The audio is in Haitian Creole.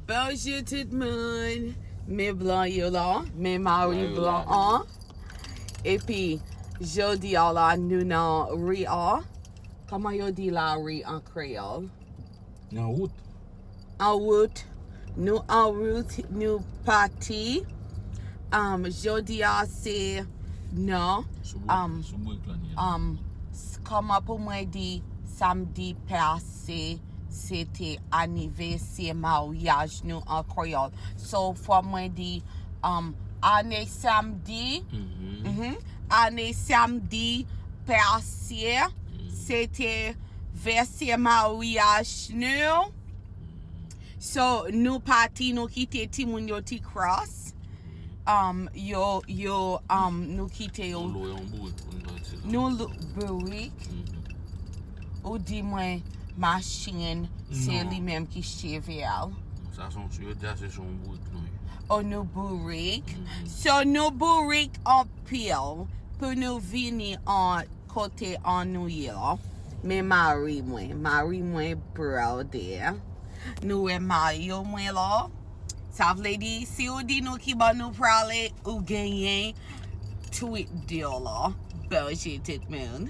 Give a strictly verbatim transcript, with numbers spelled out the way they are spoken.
Bonjou tout moun. Men blan yo la, men mari blan an. Epi, jodi a la, nou nan ri a. Kòman yo di lari an kreyòl? Nan wout. An wout. Nou an wout, nou pati. Um, jodi a se nan Sou um, sou brik lan ye. um, s- kòman pou mwen di samdi pase se te anivèsè maryaj nou an kreyòl. So fò mwen di um, ane samdi, Mhm. mhm, ane samdi pase se te vèsè maryaj nou. So nou pati, nou kite timoun yo ti cross. Um, yo yo um, nou kite yo. Nou lwe yon bourik pou nou pati la. Nou lwe bourik. Mhm. Ou di mwen machin se Non. Li menm ki cheve a. Sa se yon, yo di a se yon bourik nou ye. O nou bourik. Mhm. So nou bourik anpil pou nou vini an kote an nou ye la. Men mari mwen, mari mwen brode. Nou wè mayo mwen la. Sa vle di, si ou di nou ki bò nou prale, ou genyen tweet deal la. Bonjou tout moun.